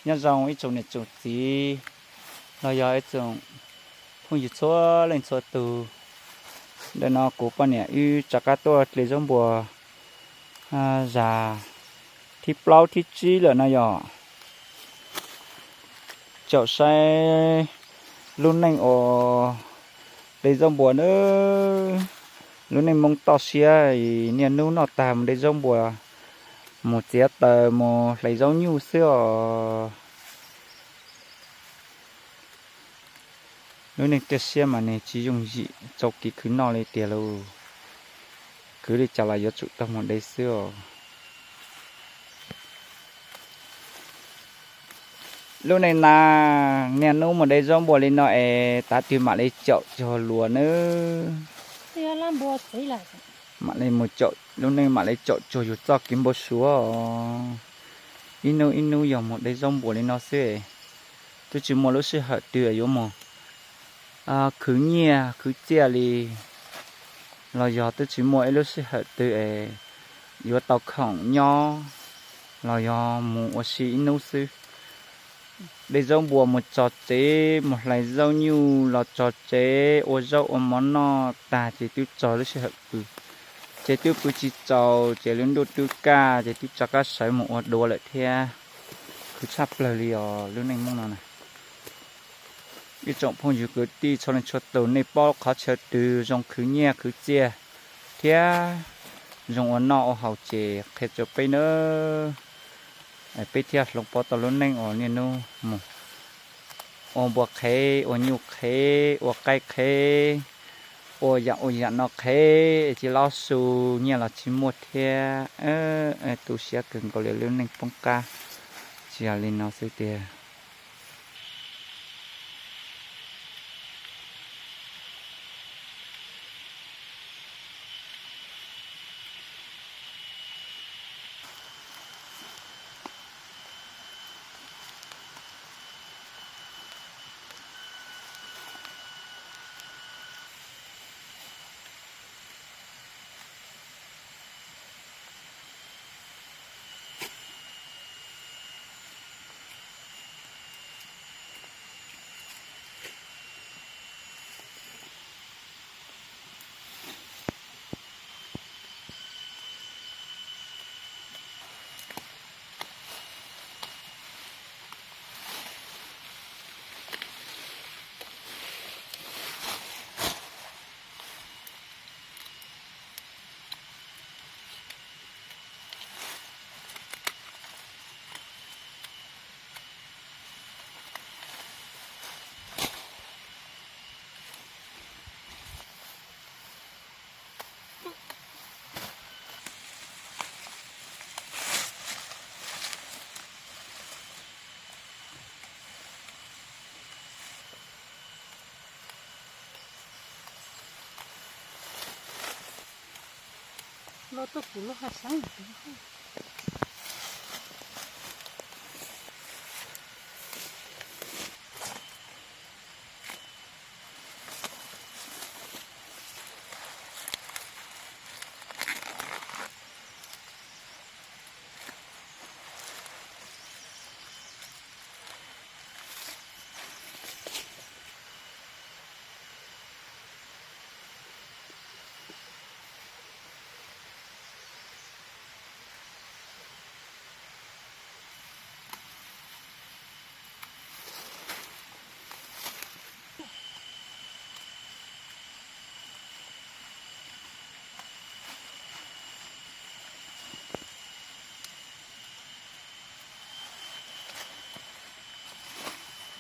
Nyob zoo ib tsoom niam tsoom txiv los yog ib tsoom phooj ywg txhua leej txhua tus. Ntawm no kuv poj niam wb rov qab tuaj dle zaub npuas zag thib plaub thib tsib lawm no yog caum saib lub neej uas de zaub npuas na. Lub neej Hmoob toj siab, niaj hnub noj tag mus de zaub npuas, mus txiav taws mus hlais zaub nyuj xwb os. Lub neej toj siab mas nws tsis yooj yim txaus kev khwv noj li tiag lauj. Khwv li cas los yuav tsum tau mus de xwb os. Lub neej na, niaj hnub mus de zaub npuas li no es tav twg mam li caum cuag luag nawb. Mam li mus caum, lub neej mam li caum cuag yus txoj kev npau suav os. Ib hnub ib hnub yog mus de zaub npuas li no xwb, twb tsis muaj lub sij hawm twg yuav mus khwv nyiaj khwv txiaj li, los yog twb tsis muaj ib lub sij hawm twg es yuav tau khoom nyob, los yog mus ua si ib hnub xwb. De zaub npuas mus txog tsev, mus hlais zaub nyuj los txog tsev, ua zaub ua mov noj tag ces twb txog lub sij hawm pw. Ces twb pw tsis txaus ces lub ntuj twb kaj ces twb rov qab sawv mus ua duav lawm thiab. Khwv tshaj plaws li os lub neej Hmoob no na. Ib tsoom phooj ywg kwv tij txhua leej txhua tus, nej paub qhov chaw twg zoo khwv nyiaj khwv txiaj thiab zoo ua noj ua haus ces qhia rau peb nawb. Peb thiaj hloov pauv tau lub neej uas niaj hnub mus ua npua qhev, ua nyuj qhev, ua qaib qhev, ua yam ua yam no qhev es tsis lob su, nyiaj los tsis muaj thiab. Tu siab kawg nkaus li, lub neej poob qab tsis yog li no xwb tiag. Los tuaj kuv lub hav xeeb.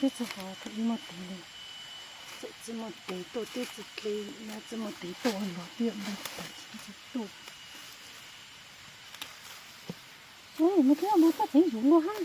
Twb tsis qhov twb ib muaj tes li, txawm tsis muaj tes tuaj twb tsis dle, tsis muaj tes tuaj los twb yog ntau tas tsis tuaj. Mus twb yog mus tuaj tsev yus luag hab.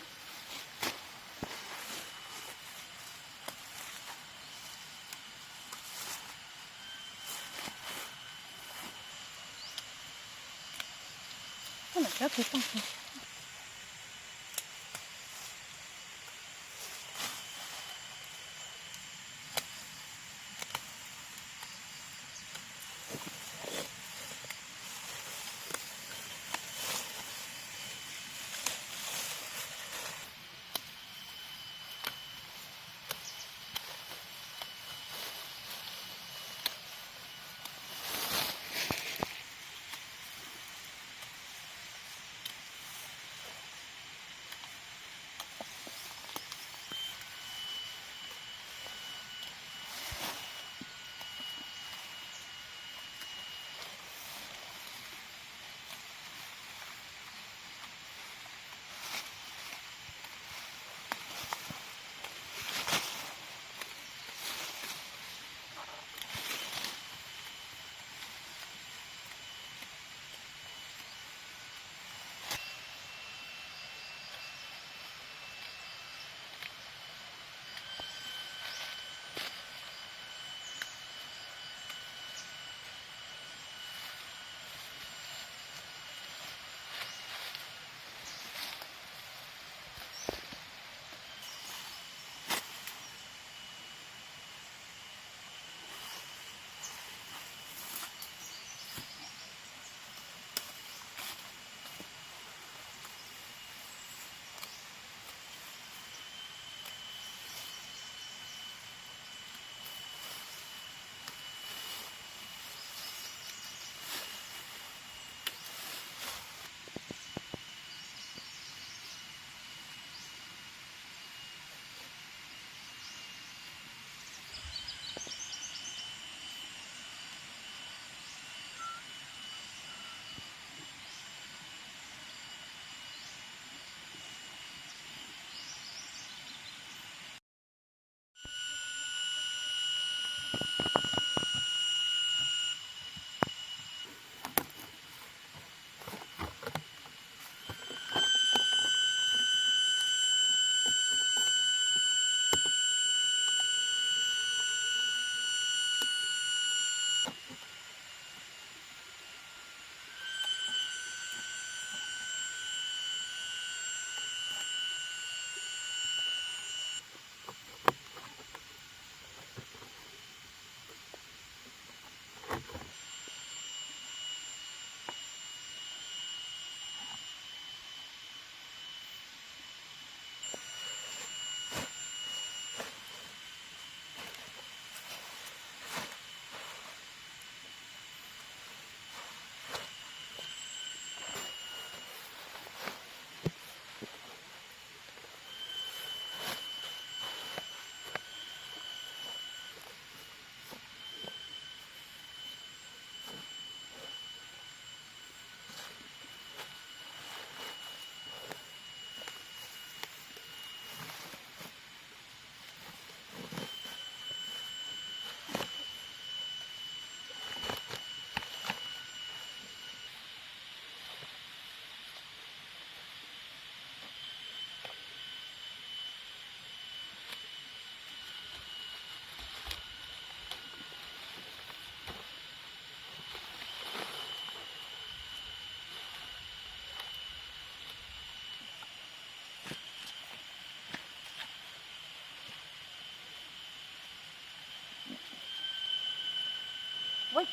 Tus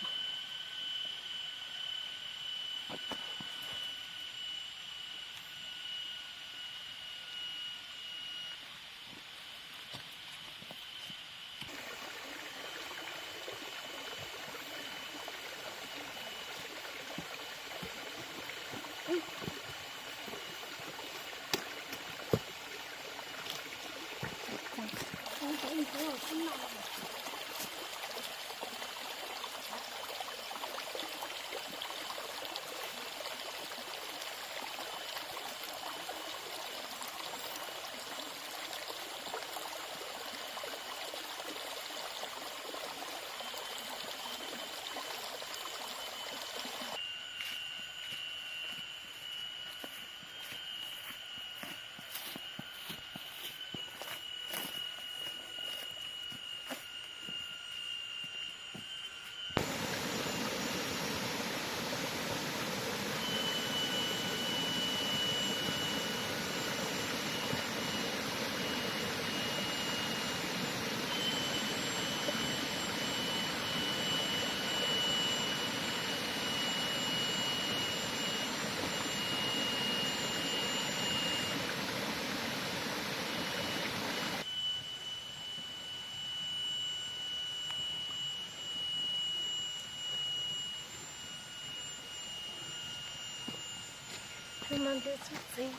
no ntev txog txiv.